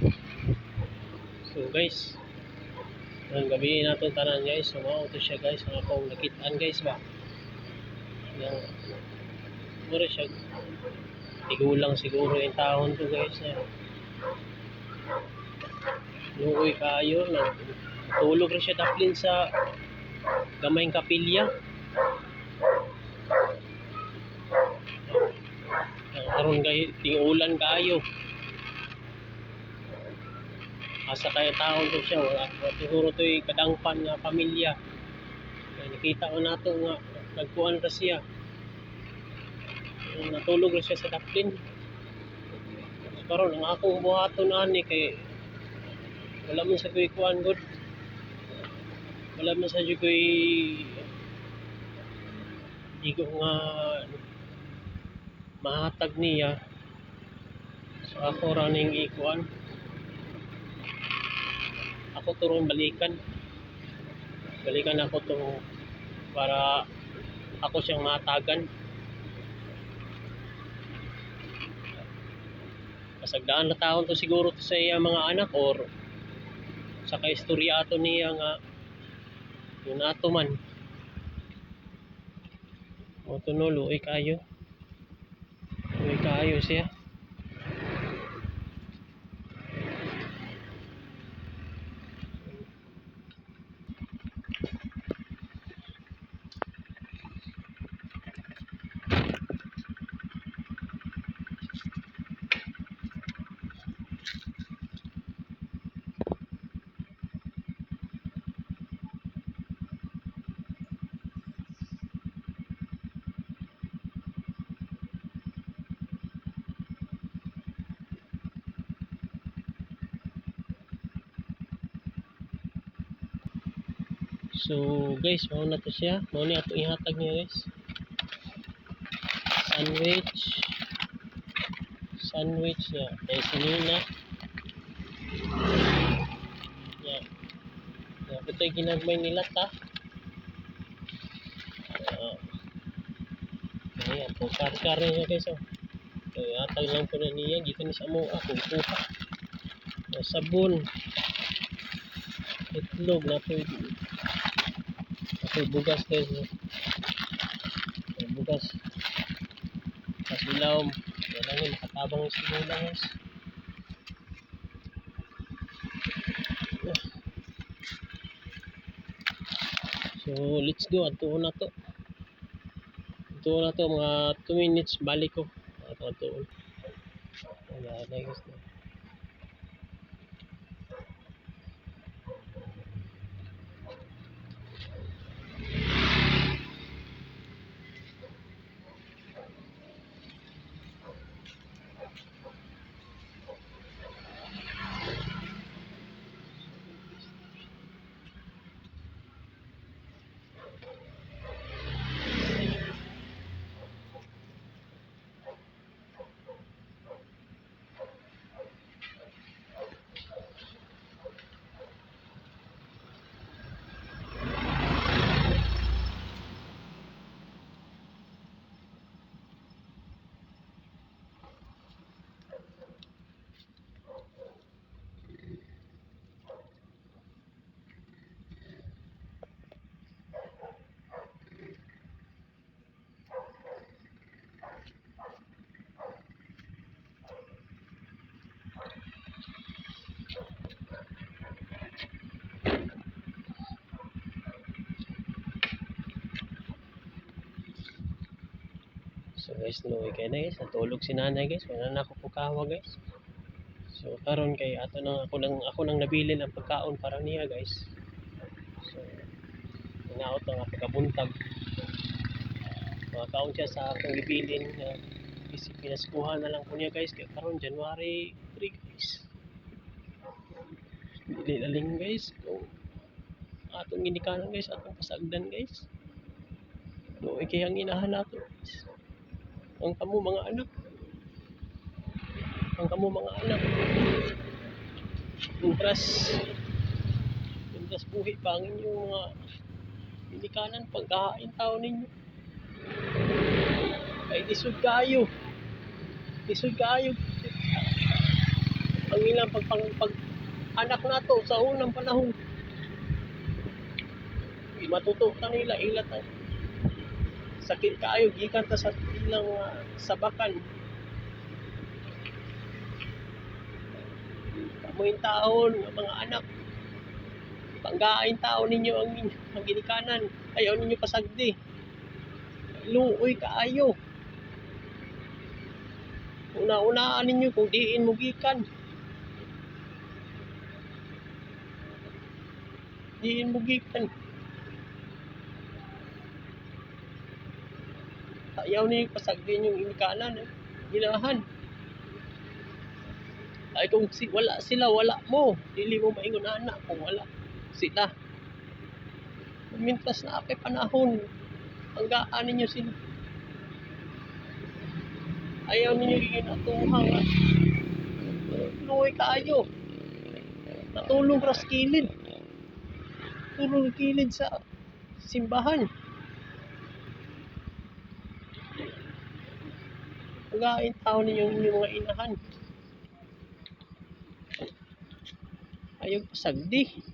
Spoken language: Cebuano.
So guys, ang gabi nato tanan, guys. So mao to siya, guys, ang akong nakitaan, guys, ba. Yang mura siya tigulang siguro yung taon to, guys, na luoy kaayo, nagtulog ra siya daplin sa gamayng kapilya. Ang karon kay ting-ulan kaayo. Asa kaya taon to siya, wala wala siguro to'y kadangpan nga pamilya. Kaya nakita ko nato nga nagkuan ra siya. Natulog ra siya sa daplin. Karon ang akong buhaton ani kay wala man sa ko'y kuan gud. Wala man sa ko'y igo nga mahatag niya. So ako ra ning ikuan. Ako turong balikan. Balikan ako to para ako siyang mahatagan. Kasagdaan na taon to siguro to sa iya mga anak or sa kaistorya ato niya nga yun ato man. O to no, luoy kayo. Luoy kayo siya. So guys, mao na to siya. Mao ni ato ihatag niya, guys. Sandwich. Sandwich niya. Kay sinina. Ya. Ya, ito'y ginagmay nila ta. Ayan, po kar-kar niya, guys, oh. So, ihatag lang po na niya gikan ni sa amoa kung kuha. O, sabon. Itlog na po. Okay, bugas, guys. Okay, bugas. Tapos ilawom. Yan lang yun, makatabang yung sigulang, guys. So, let's go. Adtuon na to. Adtuon na to. Mga 2 minutes, balik ko. Ato, adtuon. Wala na, guys. No? So guys, luoy kay na, guys. Natulog si nanay, guys. Wala na ako pukawa, guys. So karon kay ato nang ako nang nabilin ang pagkaon para niya, guys. So hinaot nga pagkabuntag. Makaon siya sa akong gibilin nga isip pinaskuhan na lang ko niya, guys, kay karon January 3, guys. Dili laling, guys, kung atong ginikanan, guys, atong pasagdan, guys. Luoy kay ang inahan nato, guys. Ang kamo mga anak. Ang kamo mga anak. Mientras buhi pa ang inyong mga ginikanan, pagkain tao ninyo. Kay lisod kaayo. Lisod kaayo. Ang Ang ilang pag anak nato sa unang panahon. Matuto kanila ila ta. Sakit kaayo gikan ta sa ilang sabakan. Kamoy taon nga mga anak. Panggain tao ninyo ang inyong ginikanan. Ayaw ninyo pasagdi. Luoy kaayo. Una-unaan ninyo kung diin mo gikan. Diin mo gikan. Ayaw ninyo pasagdi yung ginikanan. Eh. Ginahan. Ay kung wala sila, wala mo. Dili mo maingon anak kung wala sila. Mintas na apay panahon. Panggaan ninyo sila. Ayaw ninyo ginatuhang. Luoy kaayo. Natulog ras kilid. Tulog kilid sa simbahan. Panggaan tao ninyo inyong mga inahan. Ayaw pasagdi.